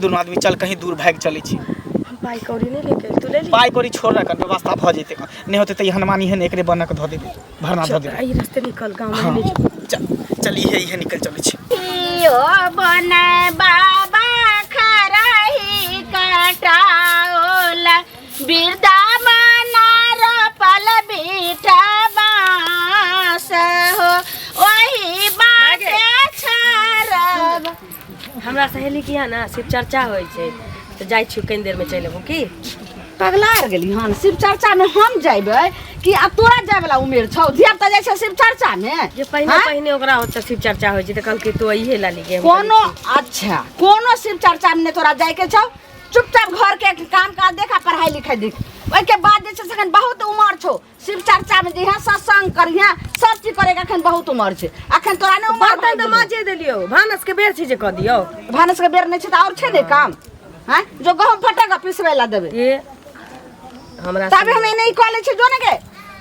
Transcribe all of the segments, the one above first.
दुनू आदमी चल कहीं दूर भागि चलै छी। हम पाइ कौड़ी नहि लेके तू ले ली। पाइ कौड़ी छोड़ ना, कर व्यवस्था भऽ जेतै। नहि होतै तऽ ई हनुमान एहन एकरे बनक धऽ देबै, भरना धऽ देबै। एहि रास्ते निकल गाँव में। हाँ। ले जो। चल चल, इहे इहे निकल चलै छी। ओ बने बाबा खरही कटाओला वृंदावन रोपल बीटा बाँस हो ओही बाटे छारब। हमरा सहेली के यहाँ ना शिव चर्चा होइ छै तऽ जाइ छी, कनि देर में चलि अबू की? पगला आर गेली हन? शिव चर्चा में हम जैबै कि आब तोरा जाय वाला उमेर छौ? धिया पुता जाइ छै शिव चर्चा में? जे पहिने हाँ? पहिने ओकरा ओतऽ शिव चर्चा होइ छै तऽ कहलकै तू अइहे लाली के। हम कोनो अच्छा कोनो शिव चर्चा में नहि तोरा जाय के छौ। चुपचाप घर के काम काज देख आ पढ़ाई लिखाई देख। ओहिके बाद जे छै से एखन बहुत उमर छौ। शिव चर्चा में जइहे, सत्संग करिहे, सब चीज करे के एखन बहुत उमर छै। एखन तोरा नहि उमर बर्तन भए तऽ गेलौ। माजे देलियौ, भानस के बेर छै जे कऽ दियौ। भानस के बेर नहि छै तऽ आओर छै ने काम? हैं जो गहूम फटक पिसबै ला देबै। ए हमरा तबे हम एने कऽ लै छियै, जो ने गे।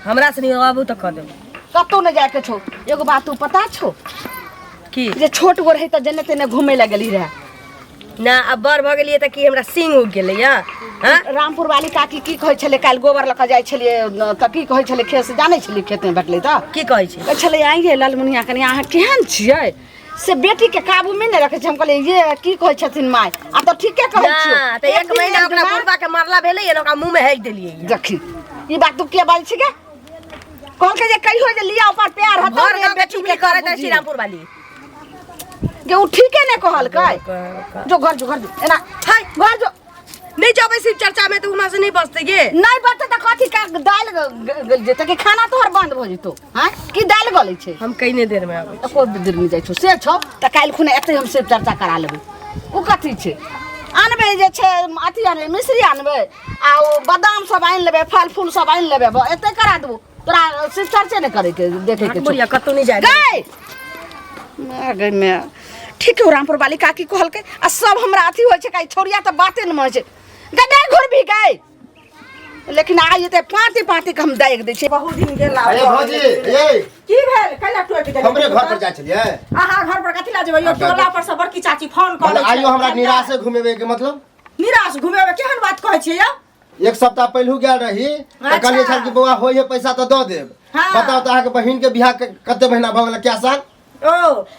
हमरा से नहि आबू तऽ कऽ देबै। कतौ नहि जायके छौ। एगो बात तू पता छौ? की? जे छोट गो रही तऽ जेने तेने घूमे लए गेली रहे। ना अब बड़ भऽ गेलियै तऽ की हमरा सिंग उगि गेलैया? हँ, रामपुर वाली काकी की कहै छलै? काल्हि गोबर लऽ कऽ जाइ छलियै तऽ की कहै छलै? खेत से जानै छलियै, खेतमे भेटलै तऽ की कहै छै? कहै छलै, आइये ललमुनिया कनिया, अहाँ केहन छियै से बेटीके काबूमे नहि रखै छै। हम कहलियै, ये की कहै छथिन माय? आ तऽ ठीके कहै छियौ। ना तऽ एक दिन महीना एक ओकरा दिना- बुढ़बा के मारला भेलैया ने, ओकरा मुँह में हेक देलियै। देखी, ई बात तू किया बाजै छी गे? कहलकै जे कहियो जे लिया ऊपर प्यार हतौ भर ने गाँव के बेटी चुगली के करैत रहै बुझी। श्रीरामपुर वाली गे, ओ ठीके नहि कहलकै। जो घर जो, घर जो, एना हाय घर जो। नहि जेबै शिव चर्चा में तऽ वहाँ से नहि बचतै गे। नहि बचतै तऽ कथी का दालि गलि जेतै कि खाना तोहर बंद भऽ जेतौ? हाँ, की दालि गलै छै? हम कइने देर में आबै। एको देर में जाइ छौ से छौ तऽ काल्हि खुना एतै हम शिव चर्चा करा लेबै। ओ कथी छै? आनबै जे छै अथी आनबै, मिश्री आनबै आ ओ बादाम सब आनि लेबै, फल फूल सब आनि लेबै, एतै करा देबो तोरा। शिव चर्चे नहि करैके देखैके छौ। बुढ़िया कतौ नहि जाय गै माय गै माय, ठीक हो रामपुर वाली काकी कहलकै आ सब हमरा अथी होइ छै, काई छोड़िया तऽ बाते नहि मानै छै। गै नहि घुरबी गै, लेकिन आइ एते पाँति पाँति के हम दागि दै छियै। बहुत दिन गेला। अरे भौजी, ए। की भेल? कैला टोकि देलियै? हमरे घर पर जाइ छलियै। अहाँ घर पर कथी ला जेबै यौ? अच्छा, टोला पर से बड़की चाची फोन कऽ मतलब आइयो हमरा निराशे घुमेबे के मतलब? निराश घुमेबै केहन बात कहै छियै यौ? एक सप्ताह पहिलू गेल रही तऽ अच्छा। कहलियै छल कि बौआ होइ है पैसा तऽ दऽ देब। हाँ। बताउ तऽ अहाँके बहिन के बियाह के कते महीना भऽ गेलै, क्या साल? ओ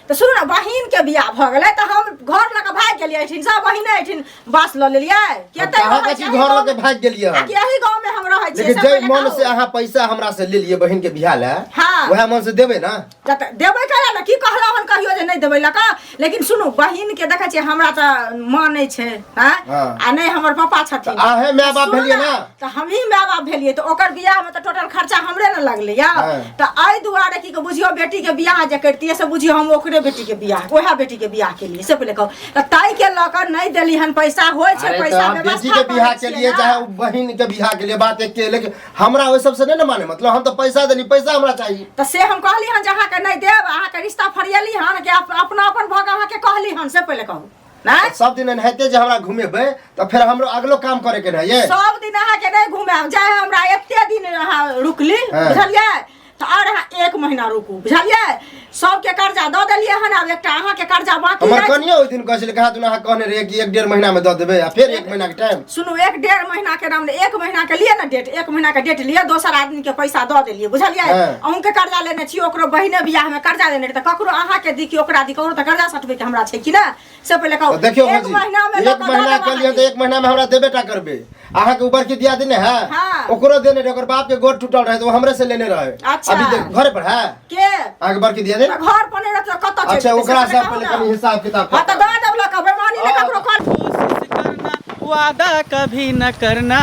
तऽ सुनू ने, बहिन के बियाह भऽ गेलै तऽ हम घर लऽ कऽ भागि गेलियै एहिठिन, सब बहिने एहिठिन बास लऽ लेलियै। कते कहाँ रहै कथी छै घर लऽ के भागि गेलियै आ हम? कि एही गाँव में हम रहै छियै। लेकिन से जे पहिले मन कहू। से अहाँ पैसा हमरा से लेलियै बहिन के बियाह लए, हाँ। वएह मन से देबै ना? जत देबै कहिया ने, की कहलहुँ हन कहियो जे नहि देबै लऽ कऽ? लेकिन सुनू, बहिन के देखै छियै हमरा तऽ माँ नहि छै, हँ? हाँ। आ नहि हमर पापा छथिन। तऽ अहें माय बाप सुनू भेलियै ना? तऽ हमही माय बाप भेलियै तऽ ओकर बियाह में तऽ टोटल खर्चा हमरे ने लगलै या। हाँ। तऽ एहि दुआरे की बुझियौ, बेटी के बियाह जे करितियै से बुझियौ हम ओकरे बेटी के बियाह, वएह बेटी के बियाह केलियै से पहिले कहू तऽ ताहि के लऽ कऽ नहि देली हन पैसा। होइ छै अरे तऽ पैसा हम बेटी व्यवस्था के बियाह करै के छियै लिए ना। चाहे उ बहिन के बियाह के लिए, बात एक के, लेकिन हमरा ओहि सबसे नहीं ना माने मतलब, हम तो पैसा देली, पैसा हमरा चाहिए। तऽ से हम कहली हन जे अहाँके नहि देब, अहाँके रिश्ता फरियली हन कि अपना अपन भऽ कऽ अहाँके कहली हन से पहिले कहू नहि? सब दिन एनाहिते जे हमरा घुमेबै तऽ फेर हमरो अगलो काम करे के रहै। सब दिन अहाँके नहि घुमायब, चाहे हमरा एते दिन अहाँ रुकली। हाँ। बुझलियै? तऽ आओर अहाँ एक महीना रुकू, बुझलियै? सबके कर्जा दऽ देलियै हन, आब एकटा अहाँके कर्जा बाकी हमर अछि। कनियो ओहि दिन कहै छलै, कहाँ दुना अहाँ कहने रहियै कि एक डेढ़ महीना में दऽ देबै, आ फेर एक महीना के टाइम। सुनू, एक डेढ़ महीना के नाम नहि, एक महीना के लिए ने डेट, एक महीना के डेट लिए। दोसर आदमी के पैसा दऽ देलियै, बुझलियै? हाँ। अहूँके कर्जा लेने छी, ओकरो बहिने बियाह में कर्जा लेने रही, तऽ ककरो अहाँके दी कि ओकरा दी, ककरो तऽ कर्जा सटबै के हमरा छै कि ने, से पहिले कहू। तऽ देखियौ एक भौजी, महीना में लऽ एक कऽ दऽ महीना देब के लिए अहाँके। तऽ एक महीना में हमरा देबे टा करबै। अहाँके ऊपर की दिया देने है? हाँ। ओकरो देने रहे, ओकर बाप के गोड़ टूटल रहे तऽ ओ हमरे से लेने रहे। अच्छा। अभी तऽ घरे पर है। के? अहाँके बड़की दिया दे। तऽ घर पर नहि रहत तऽ कतऽ चलि अच्छा, जेतै? ओकरा से से पहिले पहिले कहू कनि ने। हिसाब किताब। हाँ तऽ दऽ देब लऽ कऽ, बेमानी नहि ककरो कर। कोशिश करना वादा कभी न करना,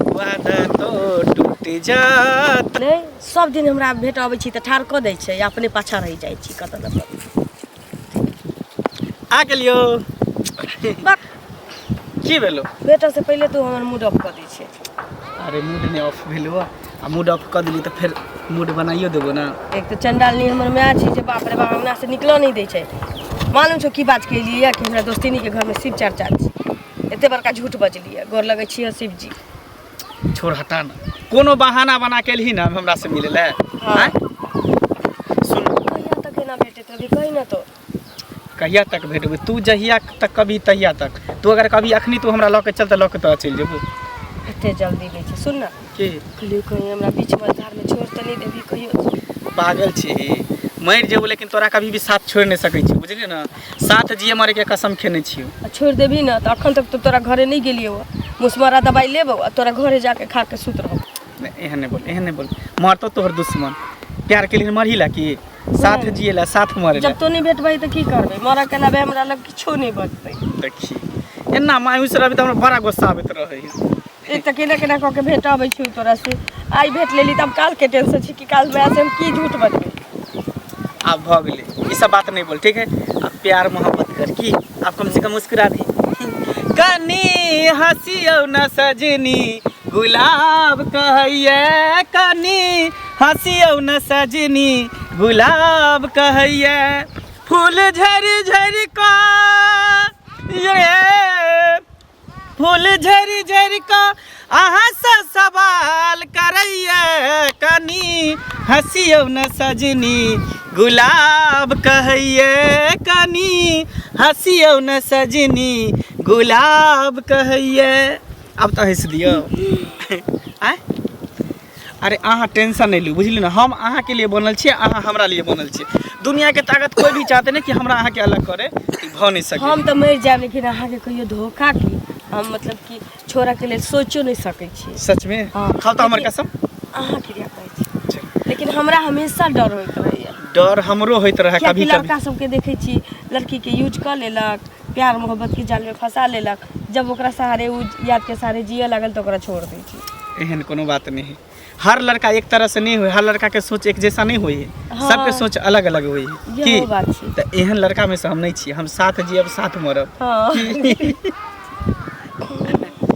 वादा तो टूट जाता। नहि, सब दिन हमरा भेट अबै छी तऽ ठाढ़ कऽ दै छै, अपने पाछाँ रहि जाइ छी कतऽ ने कतऽ। आ गेलियो। की भेलो? बेटा से पहिले तू हमर मूड ऑफ कऽ दै छै। अरे मूड नहि ऑफ भेलो, आ मूड ऑफ कऽ देली तऽ फेर मूड बनाइयो देबो ना। एक तऽ चंडालनी हमर माय छै जे बाप रे बाप अंगना से निकलऽ नहि दै छै। मालूम छौ की बात केलियै? कि हमरा दोस्तिनी के घरमे शिव चर्चा छै। एते बड़का झूठ बजलियै। गोर लगै छियै शिव जी। छोड़, हटा ना, कोनो बहाना बना के एलही ना हमरा से मिले ले। हाँ। आँय? सुन, कहिया तक एना भेटैत रहबी, कही ना तो। कहिया तक भेटबै? तू जहिया तक कभी तहिया तक। तू अगर कभी अखनी तू हमरा लऽ के चल तऽ लऽ के तोरा चलि जेबो। एते जल्दी नहि छै, सुन ने। की? कहलियौ कहीं हमरा बीच मझधारमे छोड़ तऽ नहि देबही कहियो? पागल छी, मरि जेबो लेकिन तोरा कभी भी साथ छोड़ि नहि सकै छी, बुझलियै ने? साथ जिए मरैके कसम खेने छियौ। आ छोड़ि देबही ने तऽ अखन तक तऽ तोरा घरे नहि गेलियौ हँ। मुसमरा दबाइ लेबौ आ तोरा घरे जाके खा के सुति रहबौ। नहि, एहन नहि बोल, एहन नहि बोल। मरतौ तोहर दुश्मन। प्यार के लिए मरही ला की साथ जिए ला, साथ मरे ला। जब तो नहि भेटबै तऽ की करबै? मरऽ के अलावे हमरा लग किछो नहि बचतै। देखी, एना मायूस रहबी तऽ हमरा बड़ा गुस्सा आबैत रहै। एक तऽ केना केना कऽ के भेट अबै छी तोरा से, आइ भेट लेली तब काल के टेंशन छै कि काल माय से हम की झूठ बजबै। आब भऽ गेलै, ई सब बात नहीं बोल, ठीक है? अब प्यार मोहब्बत कर की आप कम से कम मुस्कुरा दी। कनी हंसियौ न सजनी गुलाब कहैये, कनी हंसियौ न सजनी गुलाब कहैये, फूल झरि झरि का ये फूल झरि झरि कऽ अहाँसँ सवाल करैए, कनी हँसियौ न सजनी गुलाब कहैए, कनी हँसियौ न सजनी गुलाब कहैए। आब तऽ हँसि दियौ। आँय, अरे अहाँ टेंशन नहि लू, बुझलियै ने? हम अहाँके लिए बनल छियै, अहाँ हमरा लिए बनल छियै। दुनियाके ताकत कोइ भी चाहते नहि कि हमरा अहाँके अलग करे, ई भऽ नहि सकै। हम तऽ मरि जायब लेकिन अहाँके कहियो धोखा की हम मतलब कि छोड़ऽके लेल सोचियो नहि सकै छी। सचमे? हाँ। खाउ तऽ हमर लेकिन- कसम। अहाँ क्रिया कहै छी, लेकिन हमरा हमेशा डर होइत रहैया। डर हमरो होइत रहै कियाकि कभी कभी। लड़का सबके देखै छी, लड़कीके यूज कऽ लेलक, प्यार मोहब्बतके जालमे फंसा लेलक, जब ओकरा सहारे ओ यादके सहारे जियऽ लागल तऽ ओकरा छोड़ दै छै। एहन कोनो बात नहीं है, हर लड़का एक तरह से नहीं हुए, हर लड़का के सोच एक जैसा नहीं हुई है। हाँ। सबके सोच अलग अलग हुई है। इहो की बात छै। तऽ एहन लड़का में से हम नहीं छी, हम साथ जियब साथ मरब। हँ,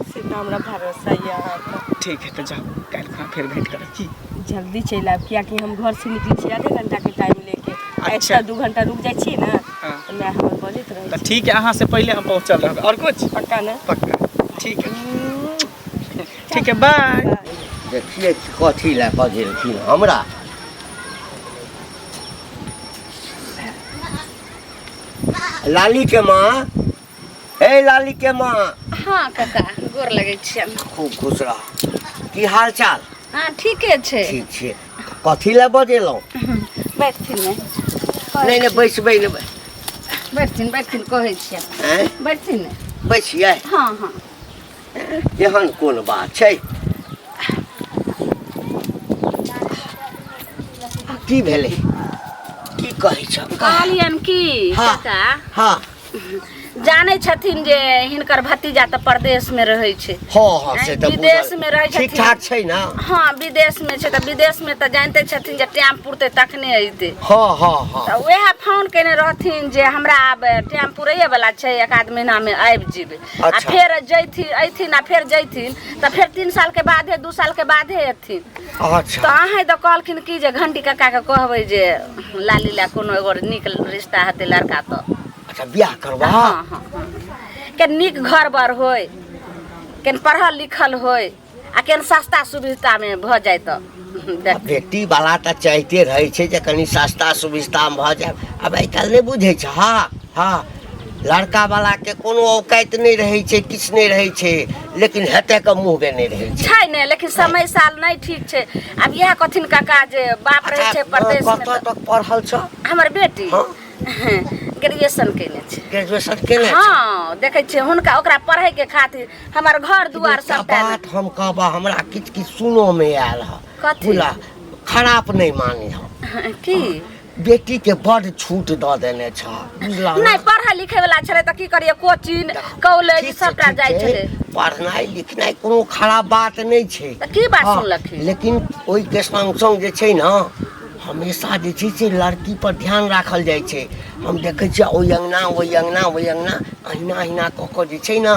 से तऽ हमरा भरोसा यऽ अहाँपर। ठीक है, तऽ जाओ, काल्हि खुना फेर भेंट करब की? जल्दी चलि आयब, कियाकि हम घरसँ निकलै छी आधे घंटाके टाइम लेके। अच्छा। एतऽ 2 घंटा रुकि जाइ छी ने हाँ। तऽ माय हमर बजैत रहै तऽ छै। ठीक है, अहाँ से पहले हम पहुँचल रहब। और कुछ? पक्का ने? पक्का। ठीक है, ठीक है, बाय। देखिए, कथी लए बजेलखिन हमरा? लाली के माँ, हे लाली के माँ। हाँ काका, गोर लगै छियनि। खूब खुश रह। की हाल चाल? हाँ, ठीके छै। ठीक छै। कथी लए बजेलहुँ? बैठथिन ने। नहि नहि, बैसबै नहि। बैठथिन, बैठथिन, कहै छियनि। आँय? बैठथिन ने। बैसियै? हाँ हाँ। एहन कोन बात छै? की भेलै? की कहै छ? कहलियनि की काका, जानै छथिन जे हिनकर भतीजा तऽ परदेशमे रहै छै। हँ हँ, से तऽ बुझल। विदेशमे रहै ठीक छथिन। ठाक छै ने? हँ, विदेशमे छै, तऽ विदेशमे तऽ जानिते छथिन जे टाइम पुरतै तखने अयतै। हँ हँ हँ तऽ उएह फोन केने रहथिन जे हमरा आब टाइम पुरैए वाला छै, एक आध महीनामे आबि जेबै। आ फेर जैथिन, अयथिन आ फेर जैथिन तऽ फेर 3 सालके बादे, 2 सालके बादे एथिन। तऽ अहेँ तऽ कहलखिन कि जे घंटी काकाके कहबै जे लाली लए कोनो एगो नीक रिश्ता हेतै लड़का तऽ। अच्छा, बियाह करबा? हँ हँ हँ के नीक घर बर होय, केन पढ़ल लिखल होय आ केन सस्ता सुविधामे भऽ जाय तऽ देख। बेटी वाला तऽ चाहिते रहै छै जे कनि सस्ता सुविस्तामे भऽ जाय। आब आइ काल्हि नहि बुझै छै? हँ हँ, लड़का वाला के कोनो औकात नहि रहै छै, किछु नहि रहै छै, लेकिन हेतै के मुँह नहि रहै छै। छै ने, लेकिन समय साल नहि ठीक छै। आब इएह कथिन काका जे बाप रहै छै परदेशमे। कतऽ तक पढ़ल छ? हमर बेटी? हँ। ग्रेजुएशन केने छै। ग्रेजुएशन केने छै? हँ, देखै छियै हुनका, ओकरा पढ़ैके खातिर हमर घर दुआर एकटा सबटा। बात हम कहबा, हमरा किछु किछु सुनोमे आयल हँ। कथी? बुझला, खराप नहि मानी हम। की? बेटीके बड्ड छूट दऽ देने छ, बुझला ने? नहि, पढ़ै लिखै वाला छलै तऽ की करियै, कोचिंग कॉलेज ठीक छै, सबटा ठीक जाइ छै। छलै। पढ़नाइ लिखनाइ कोनो खराब बात नहि छै। तऽ की बात हँ, सुनलखिन? लेकिन ओहिके संग संग जे छै ने, हमेशा जे छै से लड़की पर ध्यान राखल जाइ छै। हम देखै छियै, ओहि अङ्गना, ओहि अङ्गना, ओहि अङ्गना, अहिना अहिना कऽ कऽ जे छै ने,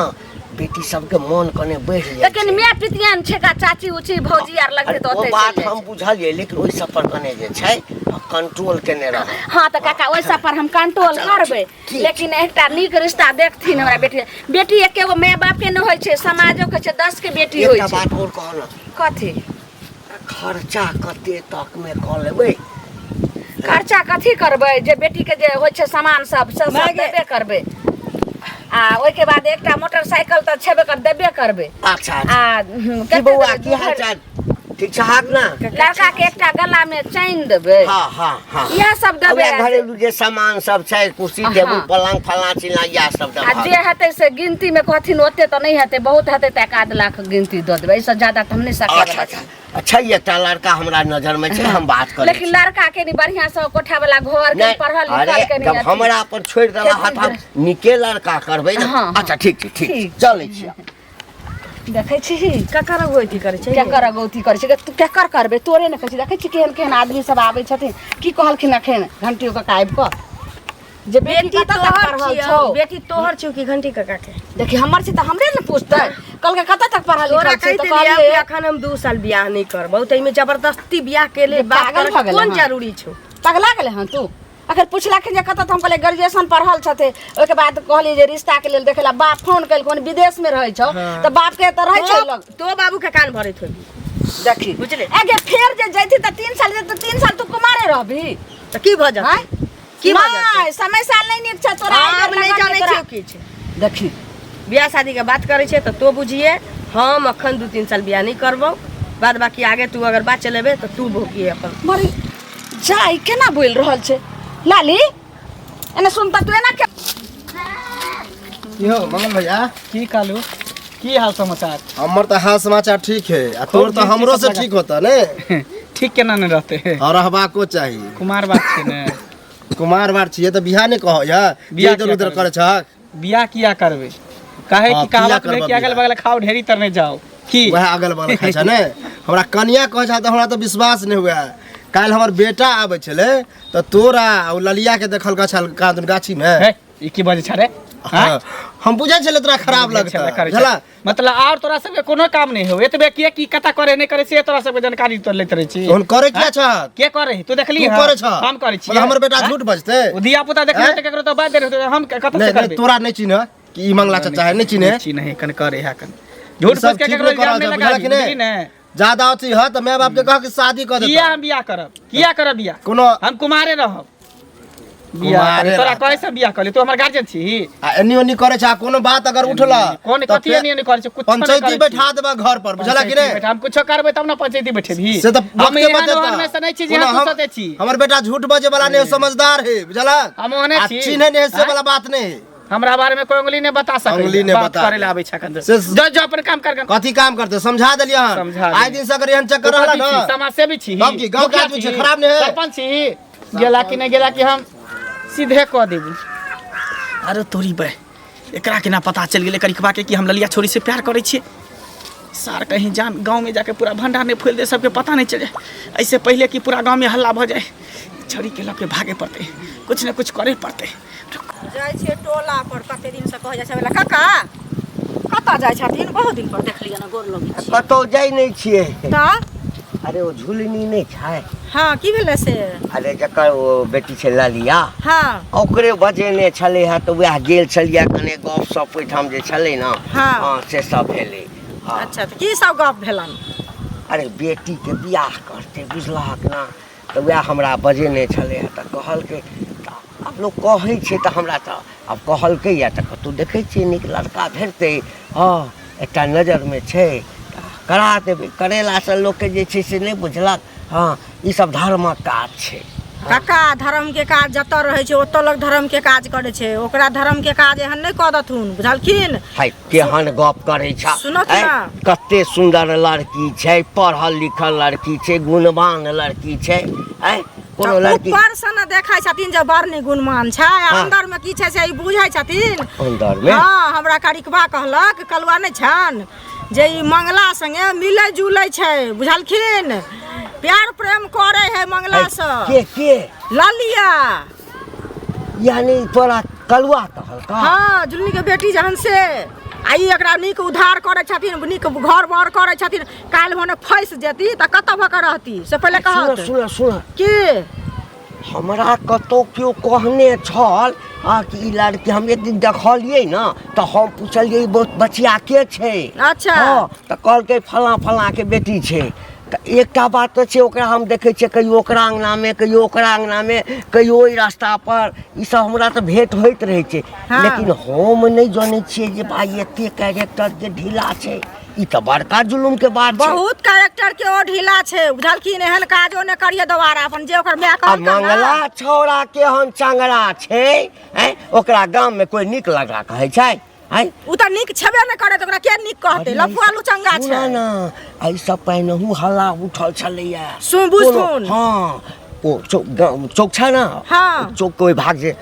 बेटी सबके मोन कने बढ़ि जाइ लेकिन छै। माय पितियान छै का, चाची उची भौजी आर लगतै अरे तऽ ओ ओतै बात चलि जाइ हम छै। बुझलियै, लेकिन ओहि सब पर कने जे छै कंट्रोल केने रह। हँ, तऽ काका, ओहि सब पर हम कंट्रोल अच्छा, करबै। ठीक। लेकिन एकटा नीक रिश्ता देखथिन हमरा बेटी। बेटी एके गो माय बाप के नहि होइ छै, समाजो के छै, 10 के बेटी होइ एकटा छै। बात और कहल। कथी? खर्चा कते तक में कऽ लेबै? खर्चा कथी करबै? जे बेटी के जे होइ छै सामान सब से सब माय गे। देबे करबै। आ ओहिके बाद एकटा मोटरसाइकिल तऽ छेबे कर देबे करबै। अच्छा अच्छा। आ की बौआ की हाल चाल ठीक छहक ना? लड़का के एकटा गला में चैन देबै। हाँ हाँ हाँ। इएह सब देबै। वएह घरेलू जे सामान सब छै, कुर्सी टेबुल पलंग फलां चिल्लां इएह सब आ देबहक। जे हेतै से गिनती में कहथिन, ओते तऽ नहि हेतै, बहुत हेतै तऽ 1-आध लाख गिनती दऽ देबै, एहिसँ ज्यादा तऽ हम नहि सकै। अच्छा अच्छा अच्छा, एकटा लड़का हमरा नजर में छै, हम बात करै लेकिन छी। लड़का के नहीं बढ़िया से कोठा वाला घर के नहि, पढ़ल अरे लिखल के जब नहीं अथी। हमरा पर छोड़ि देला हत, हम नीके लड़का करबै ने। हाँ, हाँ। अच्छा ठीक छै, ठीक छै, ठीक। चलै छी। देखै छी ककर अगुवैती करै छै? केकर अगौती करै छै? तू केकर करबै? तोरे ने कहै छी। देखै छी केहन केहन आदमी सब आबै छथिन। की कहलखिन अखन घंटियो काका आबि कऽ जे बेटी बेटी कतऽ तक तोहर पढ़ल छियौ, छौ? बेटी तोहर छियौ कि घंटी काका के? देखी, हमर छी तऽ हमरे ने पूछतै। कहलकै कतऽ तक पढ़ल तोरा लिखल छै कहि तऽ देलियै कि कहलियै अखन हम 2 साल बियाह नहि करबौ, ताहिमे जबरदस्ती बियाह के लेल जे बात पागल करऽ भऽ गेलै कोन हँ। जरूरी छौ? पगला गेलै हँ तू? अखन पुछलखिन जे कतऽ, तऽ हम कहलियै ग्रेजुएशन पढ़ल छथि। ओहिके बाद कहलियै जे रिश्ताके लेल देखै लए बाप फोन केलकै, विदेशमे रहै छौ तऽ बापके तऽ रहै छै लग। तो बाबू के कान भरैत होबी। देखी बुझले? आगे फेर जे जैती तऽ 3 साल जेतै, 3 साल तू कुमारे रहबी तऽ की भऽ जेतै? आँय? की भऽ जेतै? नहि, समय साल नहि नीक छै तोरा। हम एहि बेर नहि लगन जानै तोरा। छियौ किछु। देखी, बियाह शादी के बात करै छै तऽ तो बुझिए, हम अखन 2-3 साल बियाह नहि करबौ, बाद बाकी आगे तू अगर बात चलेबे तऽ तू भोगिए अपन। मरी जाय, केना बोलि रहल छै लाली? एने सुन तऽ, तू एना के की हो मंगल भैया? की कालू, की हाल समाचार? हमर तऽ हाल समाचार ठीक है, आ तोर तऽ दिन हमरो से से ठीक होता ने। ठीक केना नहि रहते? और रहबाको चाही। कुमार बात छै ने। कुमार बार छियै तऽ बियाह नहि कहऽ या बियाह इधर किया उधर करबै? करै छहक। बियाह किया करबै? काहे हाँ, कि कहावत किया में करबै कि अगल बियाह? बगल खाओ ढेरी तर नहीं जाओ की। वएह अगल बगल खाइ छै ने। हमरा कनिया कहै छै तऽ हमरा तऽ विश्वास नहि हुए। काल्हि हमर बेटा आबै छलै तऽ तोरा आ ओ ललिया के देखलका छल कहाँ गाछीमे। हे, ई की बजै छ रे? हाँ, हम बुझै छलै तोरा खराब लगतै, करै छै। बुझला? मतलब और तोरा सबके कोनो काम नहीं हो, एतबे किए की कता करे नहीं करे से तोरा सबके जानकारी तो लेत रहे छी। तहन करे किया छहक? के करे? तू देखली? तू करे छह। हम करे छी? मतलब हमर बेटा झूठ बजतै? ओ धिया पुता देखली हैं? तऽ केकरो तऽ बात दे रहै, हम कतऽ से नहीं करबै? तोरा नहीं चिन्ह कि ई मंगला चाचा है, नहीं चिन्हे। चिन्ह कन करे है, कन झूठ सब फूस के ठीक केकरो नहीं इल्जाम करल नहीं छै, लगा बुझला कि बुझली नहीं? ने? ज्यादा अथी है तऽ माय बाप के कह कि शादी कऽ किया देता। हम बियाह करब? किया करब बियाह? कोनो हम कुमारे रहब बियाह कुमारे तोरा रहता। कहै से बियाह करली, तू हमर गार्जियन छी? आ एनी ओनी करे छै, आ कोनो बात अगर उठला कोन तऽ कथी फेर एनी ओनी करै छै? कुछो नहि पंचायती करै छी। बैठा देबा घर पर, बुझला कि पंचायती नहीं? बैठा, हम कुछो करबै तब ने पंचायती बैठेबही। से तऽ हम वक्ते एहन बतेता। ओहन में से नहीं छी जे कोनो तू सोचै छी। हमर बेटा झूठ बजे वाला नहीं है, समझदार है, बुझला? हम ओहने आ छी। चिन्है नहीं है से आँय? वाला बात नहीं है। हमरा बारे में कोई उंगली नहीं बता सकै। उंगली नहीं बात बता। करे ला आबै छै अखन। से- जो जो अपन काम कर। कथी काम करते समझा देलियै हन। समझा आइ देलियै। दिन से अगर एहन चक्कर रहला ना, समाज सेवी छी, तब की, गाँव के मुखिया आदमी छै, छी, खराब नहीं है। सरपंच छी। गेला कि नहीं गेला कि हम सीधे कह देबू। अरे तोरी बे, एकरा केना पता चलि गेलै करिकबा के कि हम ललिया छोरी से प्यार करै छियै? सार कहीं जान गाँव में जाके पूरा भंडार नहीं फैल दे, सबके पता नहीं चले। ऐसे पहले कि पूरा गाँव में हल्ला भऽ जाए, छड़ी के लऽ के भागे पड़तै, कुछ ने कुछ करे पड़तै। जाइ छियै टोला पर, कते दिन से कहै जाइ छै काका कतऽ जाइ छथिन, बहुत दिन पर देखलियै ने, गोर लगै छी। कतहु जाइ नहि छियै। तऽ अरे ओ झुलनी नहि छै? हँ, की भेलै से? अरे जकर ओ बेटी छै ललिया, हाँ, ओकरे बजेने छलै हँ, तऽ वएह गेल छलियै, कने गप सप ओहिठाम जे छलै ने। हाँ। हँ, से सब भेलै हँ। अच्छा, तऽ की सब गप भेलनि? अरे बेटीके बियाह करतै, बुझलहक ने, तऽ वएह हमरा बजेने छलै हँ, तऽ कहलकै, तऽ आब लोक कहै छै तऽ हमरा तऽ आब कहलकै या तऽ कतहु देखै छियै नीक लड़का भेटतै, हँ, एकटा नजरमे छै तऽ करा देबै। करेलासँ लोकके जे छै से नहि बुझलक हँ, ई सब धर्मक काज छै। काका, धर्म के काज जतऽ रहै छै ओतऽ लोक धर्म के काज करै छै। ओकरा धर्म के काज एहन नहि कऽ देथुन, बुझलखिन? हाय, केहन गप करै छ। सुनत आँय, ना। कते सुन्दर लड़की छै, पढ़ल लिखल लड़की छै, गुणवान लड़की छै। आँय, कोनो लड़की ऊपर से ने देखै छथिन जे बड़ नीक गुणमान छै, आ हाँ। अंदर में की छै से ई बुझै छथिन? अंदर में? हाँ, हमरा करिकबा कहलक, कलुआ नहि छनि, जे ई मंगला संगे मिलै जुलै छै, बुझलखिन? प्यार प्रेम करे है मंगला से। के के? ललिया। यानी तोरा कलुआ कहलका? हाँ, जुलनी के बेटी जहन से आ ई एकरा नीक उद्धार करै छथिन, नीक घर बर करै छथिन। काल्हि भने फँसि जेती तऽ कतऽ भऽ कऽ रहती से पहिले सुन कहत। सुन सुन। की? हमरा कतौ केओ कहने छल आ कि ई लड़की हम एक दिन देखलियै ने, तऽ हम पुछलियै ई बचिया के छै? अच्छा। हँ, तऽ कहलकै फलाँ फलाँ के बेटी छै। तऽ एकटा बात तऽ छै ओकरा हम देखै छियै कहियो ओकरा अङ्गनामे कहियो ओकरा अङ्गनामे कहियो ओहि रास्तापर ई सब हमरा तऽ भेंट होइत रहै छै हाँ। लेकिन हम नहि जनै छियै जे भाई एते कैरेक्टर के ढीला छै ई तऽ बड़का जुलुम के बात छै बहुत कैरेक्टर के ओ ढीला छै बुझलखिन एहन काजो नहि करिए दोबारा अपन जे ओकर माय आ कहलकै ना मंगला छौड़ा केहन चंगड़ा छै आँय ओकरा गाम में कोई नीक लगा कहै छै आँय उ तऽ नीक छेबे नहि करे तऽ ओकरा के नीक कहतै लफुआ लुचंगा सुना छै ना एहिसँ पहिनहु हल्ला उठल छलैया सुन बुझथुन हँ ओ चौक चौक छै ने हाँ। चौक के ओहि भाग जे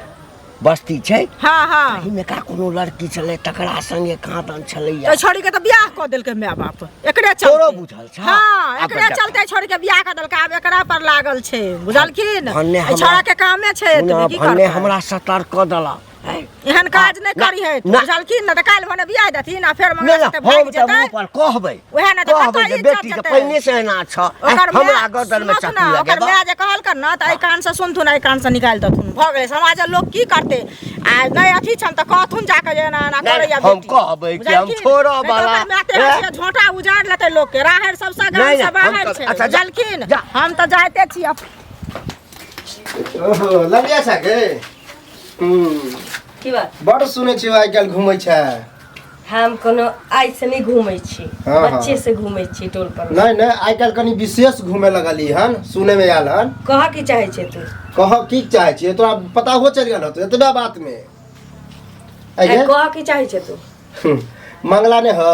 बस्ती छै हाँ हाँ एहिमे का कोनो लड़की छलै तकरा संगे काँदन छलैया तऽ छोड़ी के तऽ बियाह कऽ देलकै माय बाप एकरे चलते तोरो बुझल छौ? हाँ आब एकरे देख। चलते छोड़ी के बियाह कऽ देलकै आब एकरा पर लागल छै बुझलखिन भन्ने एहि हमरा- छोड़ा के कामे छै सुना, एतबे, की भन्ने करतै? हमरा सतर्क कऽ देलक हैं? एहन काज नहि ना, करी है ना। बुझलखिन ने तऽ काल्हि भने बियाह देथिन आ फेर नहि मंगला नहि साथे भागि हम तऽ जेतै मुँह पर कहबै उएह ने तऽ कहबै कतऽ जे इज्जत बेटी के जेतै? पहिने से एना छ ओकर हमरा माय गर्दन में सुनथुन चाकू ने, ओकर लगेबा माय जे कहलकन ने तऽ एहि कानसँ सुनथुन एहि कानसँ निकालि देथुन भऽ गेलै समाजक लोक की करतै आ नहि अथी छनि तऽ कहथुन जाकऽ जे एना एना नहि, करैया हम बेटी। कहबै कि हम बुझलखिन? छोड़ऽ नहि तऽ वाला। ओकर माय तेहन हैं? छै, झोंटा उजाड़ि लेतै लोकके राहरि सबसँ नहि, गामसँ नहि, हम बाहर कहबै। छै अच्छा, जा, बुझलखिन जा। हम तऽ जाइते छी ओहो ललिया छै गे की बात बड़ सुनै छियै आइ काल्हि घूमै छै हम कोनो आइ से नहि घूमै छी हाँ, हाँ। बच्चे से घूमै छी टोल पर नहि नहि आइ काल्हि कनि विशेष घूमे लगली हन सुनै मे आयल हन कह की चाहै छै तू कह की चाहै छियै तोरा पता हो चलि गेल होतौ एतबे बात मे आइ गे कह की चाहै छै तू मंगला ने हो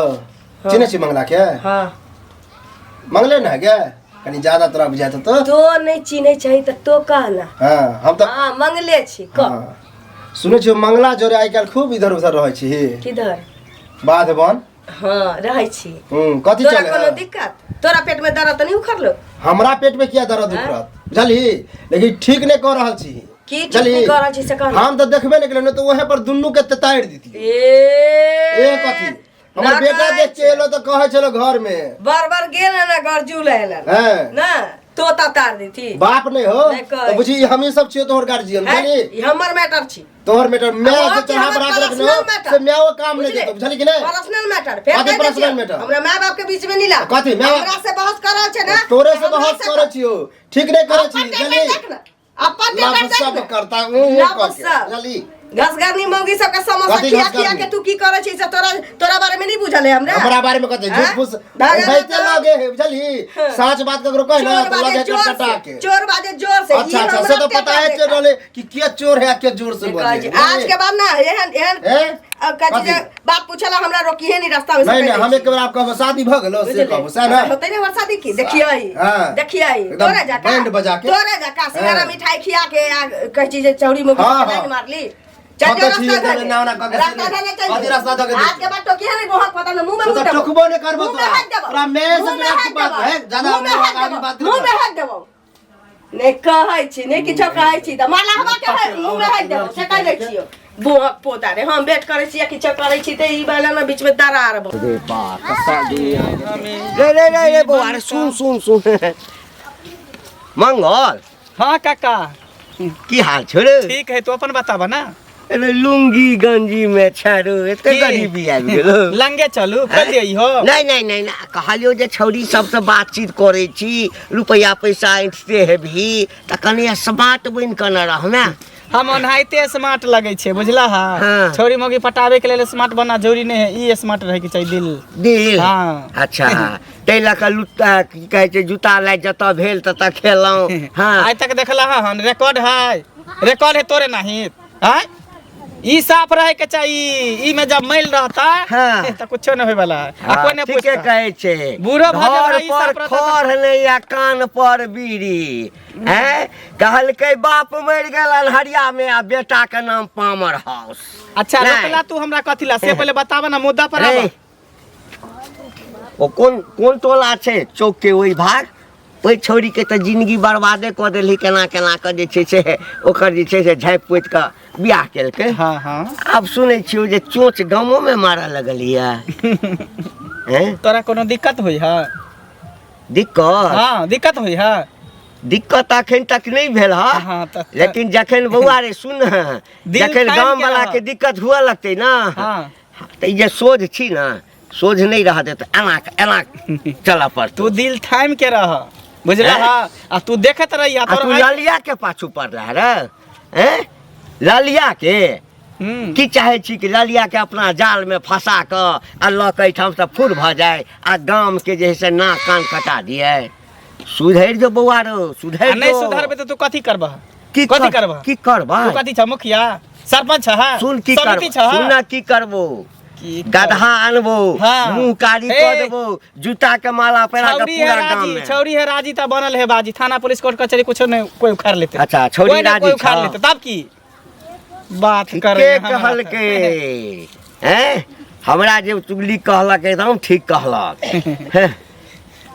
चिन्है छी मंगला के हाँ मंगले ने है गे कनि ज्यादा तोरा बुझाइत होतौ तो नहि चिन्है छही तऽ तो कह ना हाँ हम तऽ हाँ मंगले छी कह हाँ। सुनै छियौ मंगला जोरे आइ काल्हि खूब इधर उधर रहै छी किधर बाध बन हाँ रहै छी हूँ कथी तोरा चले कोनो दिक्कत तोरा पेट में दर्द तऽ नहि उखड़लो हमरा पेट में किया दर्द उखड़त बुझलही लेकिन ठीक नहि कऽ रहल छी की ठीक बुझलही? नहि कऽ रहल छी से कह ना। हम तऽ देखबे नहि केलियै नहि तऽ ओहे पर दुनू के तेतारि दितियै ए ए कथी हमर बेटा देख के एलो तऽ कहै छलो घर में बार बार गेल ना गरजू एलन हैं ना तोता तार देती बाप नहीं हो नहि कहै। तऽ बुझी हमही सब छियो तोहर गार्जियन हैं? बुझली ई हमर मैटर छी तोहर मैटर मैं आ से चढ़ा हमर बना के रखने हो पर्सनल मैटर। से मैं वो काम नहीं बुझले? देतो बुझली कि नहीं पर्सनल मैटर फेर कथी कहि दै पर्सनल छियै, मैटर? हमरा माय बाप के बीच में नहीं ला कथी, माय बाप- हमरा से बहस कर रहल छै ना तोरे से हमरा बहस करे छियो ठीक नहीं करे छी अपन टेकर बुझली देख ना अपन टेकर लफ देख सब ना करता ऊ ऊ लफ करके सब। बुझली घसगरनी मौगी सबके समोसा कथी खिया खिया घसगरनी? के तू की करे छी से तोरा तोरा बारे में नहीं बुझल है हमरा हमरा बारे में कहते झूठ हैं? फूस धागा भैते ना तो- लगे है बुझली साच बात ककरो कहे ना चोर तो बाजे लगे जोर कटकटा से के चोर बाजे जोर से अच्छा ई अच्छा हमरा से तो टेकर पता है देखा। चल रहले कि के चोर है के जोर से कहै बोले छै, आज के बाद ना एहन एहन हैं? अब कहै छै जे कथी? बात पूछला हमरा रोकिहे नहीं रास्ता में से नहीं कहि नहीं दै हम छी। एक बार आप कहबो शादी भ गेलो से बुझलियै? कहबो सह ना होतै ने हमर शादी की देखियै हाँ। देखियै एकदम तोरे जका बैंड बजा के। तोरे जका सिंघाड़ा हाँ। मिठाई खिया के आ कहै छी जे चौरी में हाँ, लाइन हाँ। मारली चल हम जो तऽ छी रास्ता एकदम धऽ एना ओना कऽ के रास्ता सीधे। धऽ चल कथी रास्ता धऽ के आज के बाद टोकिहे नहीं मोहक पता नहीं मुंह में तो मुंह देबो। टोकबो नहीं करबो मुंह में तोरा। हाथ देबो। तोरा मैं से मुंह में बिना हाथ की बात देबो। है, ज्यादा मुंह में हमरा हाथ आगे देबो। बात नहीं मुंह में कर। हाथ देबो नहि कहै छी नहि किछो कहै छी तऽ मलहवा के है मुँह मे हाथ देबो से कहि दै छियौ बोहक पोता रे हम वेट करै छी या किछो करै छी तऽ ई वाला ने बीच मे दरार भऽ रे बाप कसा दुनिया रे रे रे रे बौआ रे सुन सुन सुन मंगल हाँ काका की हाल छौ रे ठीक है तू अपन बताबा ना अरे लुंगी गंजी में छै रे एते की? गरीबी आबि गेलो लंगे चलू कल दियै हो नहीं नहीं नहीं नहीं कहलियौ जे छौड़ी सबसँ बातचीत करै छी रुपैआ पैसा ऐंठते हेबही तऽ कनि स्मार्ट बनि कऽ ने रहमे हम ओनाहिते स्मार्ट लगै छै बुझला हा हाँ। छौरी मौगी पटाबे के लेल स्मार्ट बनना जरूरी नहीं है ई स्मार्ट रहे के चाहिए दिल दिल हाँ। अच्छा ताहि लऽ कऽ लुत्ता की कहै छै जूता लाइ जतऽ भेल ततऽ खेलहुँ हँ आइ तक देखला हन रिकॉर्ड है रिकॉर्ड है तोरे नहीं आय ई साफ रहे के चाहिए ई में जब मैल रहता हाँ। तो कुछो नहीं होय वाला है आ कोई नहीं ठीके पूछता कहै छै बूढ़ो भऽ घर जेबै, ई पर साफ रहता खर नहि आ कान पर बीड़ी हैं कहलकै बाप मरि गेल अन्हरिया में आ बेटा के नाम पामर हाउस अच्छा नहीं। रोकला तू हमरा कथी ला से पहले बतावा ना मुद्दा पर रे, आवा ओ कोन कोन टोला छै चौक के ओहि भाग ओहि छौड़ीके तऽ जिंदगी बर्बादे कऽ देलही केना केना कऽ जे छै से ओकर जे छै से झाँपि पोति कऽ बियाह केलकै हाँ हाँ आब सुनै छियौ जे चोंच गामोमे मारऽ लगलियै हैं तोरा कोनो दिक्कत होई है दिक्कत हाँ दिक्कत होई है दिक्कत अखन तक नहि भेल हँ हाँ तऽ लेकिन जखन बौआ रे सुन दिल जखन थामि गाम के वाला रह। के दिक्कत हुअ लगतै ना हाँ तऽ ई जे सोझ छी ने सोझ नहि रह देत, एना एना चलऽ पड़तौ। तू दिल थामि के रह, बुझलह? हैं? आ तू देखैत रहिया। आ तोर तू ललिया के पाछू पड़ला रे, हैं? ललिया के की चाहै छी कि ललिया के अपना जाल में फंसा कऽ आ लऽ कऽ एहिठाम से फुर भऽ जाय आ गाम के जे है से नाक कान कटा दिए? सुधरि जो बौआ रो, सुधरि आ नहि जो। सुधरबै तऽ तू कथी करबह? की कथी करबह? की करबह? तू कथी छ, मुखिया सरपंच छ? सुन, की समिति करबो छ? सुन ना, की करबो? की गधा अनबो, हाँ। मुंह कारी ए। कऽ देबो, जूता के माला पहिरा के छौरी है पूरा गाम राजी में। छौरी है राजी तऽ बनल है बाजी, थाना पुलिस कोर्ट कचहरी कुछो नहीं कोई उखाड़ लेते। अच्छा, छौरी कोई ना राजी कोई उखाड़ छौ। लेते, तब की बात कर के कहलके हैं? हमरा जे चुगली कहलक एकदम ठीक कहलक हैं?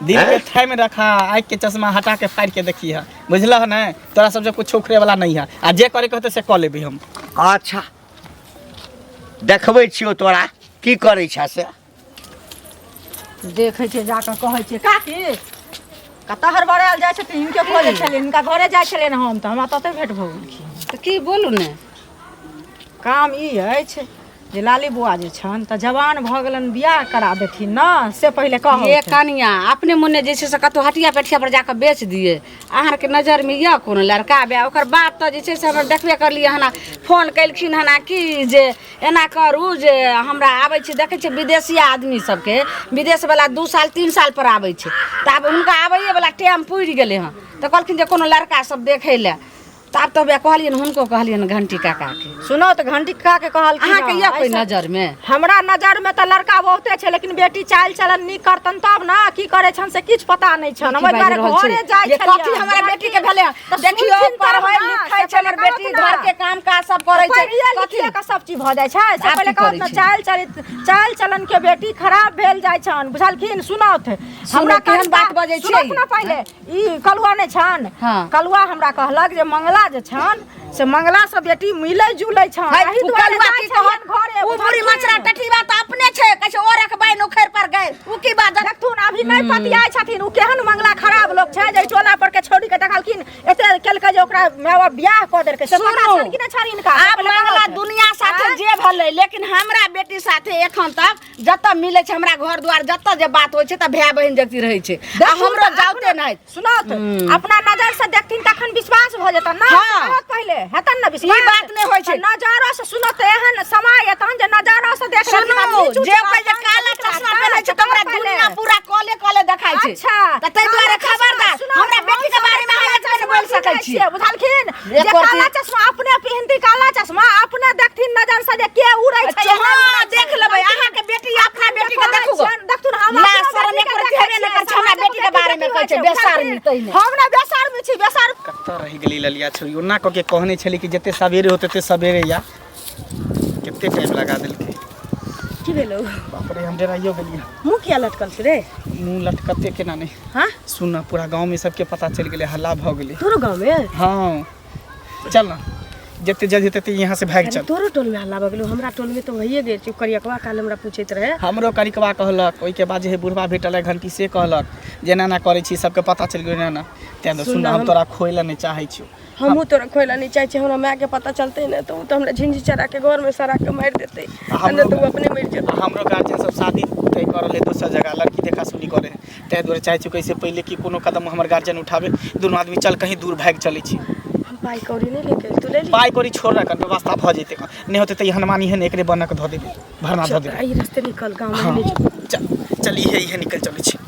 दिल के हैं? थाम रखा, आँख के चश्मा हटा के फाड़ के देखी है, बुझलह ने? तोरा सबसे कुछ उखड़े वाला नहीं है, आ जे करे के होते से कऽ लेबी हम। अच्छा, देखबै छियौ तोरा की करै छ से। देखै छियै, जाकऽ कहै छियै, काकी कतऽ हड़बड़ायल जाइ छथिन? हिनके खोजै छलियै, हिनका घरे जाइ छलियै हम, तऽ हमरा ततै भेट भऽ गेलखिन। तऽ की बोलू ने? काम ई अछि जे लाली बुआ जे छनि तऽ जवान भऽ गेलनि, बियाह करा देथिन ने, से पहिले कहू। ये कनिया, अपने मोने जे छै से कतहु हटिया पेठिया पर जाकऽ बेच दिए। अहाँके नजरमे यऽ कोनो लड़का बे? ओकर बाप तऽ जे छै से हमर देखबे करलियै हन, फोन केलखिन हन कि जे एना करू जे हमरा आबै छै। देखै छियै विदेशिया आदमी सबके, विदेशवला 2 साल 3 साल पर आबै छै, तऽ आब हुनका आबैएवला टाइम पुरि गेलै हँ, तऽ कहलखिन जे कोनो लड़का सब देखै लए। तऽ आब तऽ कहलियनि, हुनको कहलियनि घंटी काकाके। सुनो तऽ, घंटी काका के कहलखिन। अहाँके यऽ कोई ऐसा- नजरमे? हमरा नजर में तऽ लड़का बहुते छै, लेकिन बेटी चालि चलन नीक करतन तब ने। की करै छन से किछु पता नहि छन। हम की ओहि बाजि दुआरे रहल छी? घरे जाइ ये कथी छलियै। हमरा बेटी के भेलै? तऽ देखियौ, सुनथिन तब पढ़ै ने, लिखै से छै हमर पहिले बेटी, कहत घर ने। के काम काज सब करै छै। पढ़िए कथी लिखिए के सब चीज भऽ जाइ छै, से आब पहिले की कहत करै ने। छै? चालि चरित चालि चलन के बेटी खराब भेल जाइ छन, बुझलखिन? सुनौथ हमरा केहन कनिका- बात बजै छियै? सुनौथ ने पहिले, ई कलुआ नहि छन? हाँ। कलुआ हमरा कहलक जे मंगला जे छन से मंगला से बेटी मिलै जुलै छन, है, एहि उ दुआरे कलुआ जाइ की छलियनि कहत? घरे, उ बुढ़ी बुझलखिन? मचरा टटीबा तऽ अपने छै, कहै छै ओ रखबै नोखरि पर गए, उ की बाजत? देखथुन, अभी नहि पतियाइ छथिन। उ केहन मंगला खराब लोक छै जे टोला पर के छौड़ी के देखलखिन, एते केलकै जे ओकरा माय बाप बियाह कऽ देलकै, से पता सुनू। छनि कि नहि छनि हिनका? से आब पहिले मंगला कहत। दुनिया साथे आँय? जे भेलै, लेकिन हमरा बेटी साथे एखन तक जतऽ मिलै छै, हमरा घर दुआर जतऽ जे बात होइ छै तऽ भाय बहिन जगती रहै छै, आ देखथुन हमरो तऽ जाउते अपना- नहि। सुनत, अपना नजर से देखथिन तखन विश्वास भऽ जेतन ना। हाँ। कहत पहिले हेतन ने विश्वास? ई बात नहि होइ छै। तऽ नजरो से सुनत, एहन समय एतन जे नजरो से देख लेथिन सुनू, आदमी, जे चूच कहै जे करतन, काला नीक चश्मा लागतन, पहिरै छै तऽ हमरा पहिले। दुनिया पूरा काले काले देखाइ छै। अच्छा, तऽ ताहि दुआरे काला चश्मा, खबरदार, सुनू, हमरा हम बेटी के सब बारे मे अहाँ काला एक बेर चश्मा बोलि सकै पहिरै छियै। छियै, बुझलखिन? जे एक और काला चीज- चश्मा अपने पहिनती, काला चश्मा अपने देखथिन नजर से जे के उड़ै छै, अच्छा, या नहि हाँ, उड़ै छै। देख लेबै अहाँके बेटी, अपना बेटी के देखू गो। देखथुन, हम ला, अपनो शरम बेटी के एको रत्ती देखै हेबे नहि छियै, करै छै, हमरा समाजक बेटी के बारे मे कहै छै, बेशर्मी तहिने। हम ने बेशर्मी छी, बेशर्म। कतऽ रहि गेली ललिया छौरी? ओना कऽ के कहने छली कि जते सवेरे हो तते सवेरे या, कते टाइम लगा देलकै। की भेलौ? बाप रे, हम डराइयो गेलियै। मुँह किया लटकल छै रे? मुँह लटकते केना नहि? हाँ? सुन न, पूरा गाँवमे सबके पता चलि गेलै, हल्ला भऽ गेलै। तोरो गाँवमे? हाँ, चल न, जते जल्दी तते यहाँ से भागि चल। तोरो टोलमे हल्ला भऽ गेलौ? हमरा टोलमे तऽ भइए गेल छै। करियकवा काल हमरा पूछैत रहे। हमरो करिकवा कहलक, ओहिके बाद जे है बुढ़वा भेटल है घंटी, से कहलक जे एना एना करै छी, सबके पता चलि गेलै एना एना। तेँ सुन, सुन, हम हम- तोरा खोए लए नहि चाहै छियौ। हमहूँ तोरा खोए लए नहि चाहै छियै। हमरा मायके पता चलतै ने तऽ ओ तऽ हमरा झिझि चढ़ा के घरमे सड़ा के मारि देतै, आ नहि तऽ ओ अपने मरि जेतै। आ हमरो गार्जियन सब शादी तय कर रहल है, दोसर जगह लड़की देखा सुनी करे है, ताहि दुआरे चाहै छियौ कैसे पहिले कि कोनो कदम हमर गार्जियन उठाबे, दुनू आदमी चल कहीं दूर भागि चलै छी। हम पाइ कौड़ी नहि लेके तू ले ली। पाइ कौड़ी छोड़ रखन, व्यवस्था भऽ जेतै। नहि होतै तऽ ई हनुमान एहन एकरे बनक धऽ देबै, भरना धऽ देबै। एहि रस्ते निकल, गाँव में हाँ ले जो। चल चल, इहे इहे निकल चलै छी।